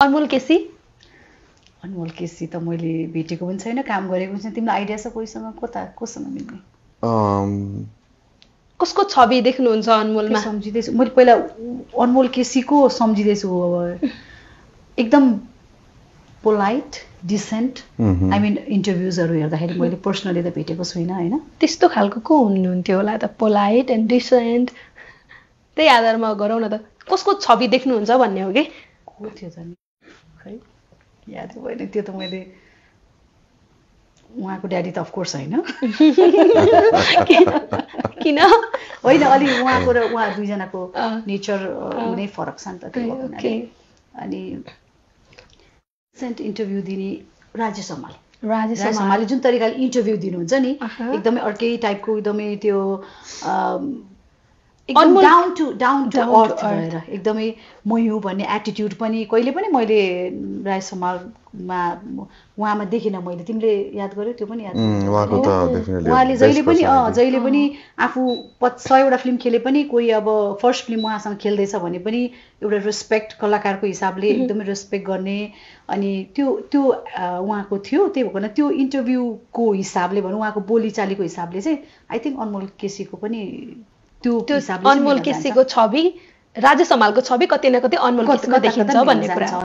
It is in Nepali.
अनमोल केसी अनमोल केसी त मैले भेटेको पनि छैन, काम गरेको पनि छैन। तिमीलाई आइडिया छ कोहीसँग, कोसँग मिल्ने? कसको छवि देख्नुहुन्छ अनमोलमा? सम्झिँदैछु मैले, पहिला अनमोल केसीको सम्झिँदैछु। एकदम पोलाइट, डिसेन्ट, आई मिन इन्टरभ्युजहरू हेर्दाखेरि मैले पर्सनली त भेटेको छुइनँ होइन। त्यस्तो खालको को हुनुहुन्थ्यो होला त, पोलाइट एन्ड डिसेन्ट? त्यही आधारमा गरौँ न त, कसको छवि देख्नुहुन्छ भन्ने हो कि? को थियो त नि, खै याद भएन त्यो त। मैले उहाँको ड्याडी त अफकोर्स होइन। किन होइन, अलि उहाँको र उहाँ दुईजनाको नेचर नै फरक छ नि त, त्यो हुनाले। अनि रिसेन्ट इन्टरभ्यू दिने राजेश हमालले जुन तरिकाले इन्टरभ्यू दिनुहुन्छ नि, एकदमै अर्कै टाइपको, एकदमै त्यो एकदम डाउन टु अर्थ भएर, एकदमै म हुँ भन्ने एटिट्युड पनि कहिले पनि मैले राजेश हमालमा उहाँमा देखिनँ मैले। तिमीले याद गर्यौ त्यो पनि? याद उहाँले जहिले पनि आफू 100वटा फिल्म खेले पनि, कोही अब फर्स्ट फिल्म उहाँसँग खेल्दैछ भने पनि एउटा रेस्पेक्ट, कलाकारको हिसाबले एकदमै रेस्पेक्ट गर्ने। अनि त्यो उहाँको थियो। त्यही भएर त्यो इन्टरभ्यूको हिसाबले भनौँ, उहाँको बोलीचालीको हिसाबले चाहिँ आई थिङ्क अनमोल केसीको पनि त्यो अनमोल केसीको छवि, राजेश हमालको छवि कति न कति अनमोल केसीमा देखिन्छ भन्ने कुरा।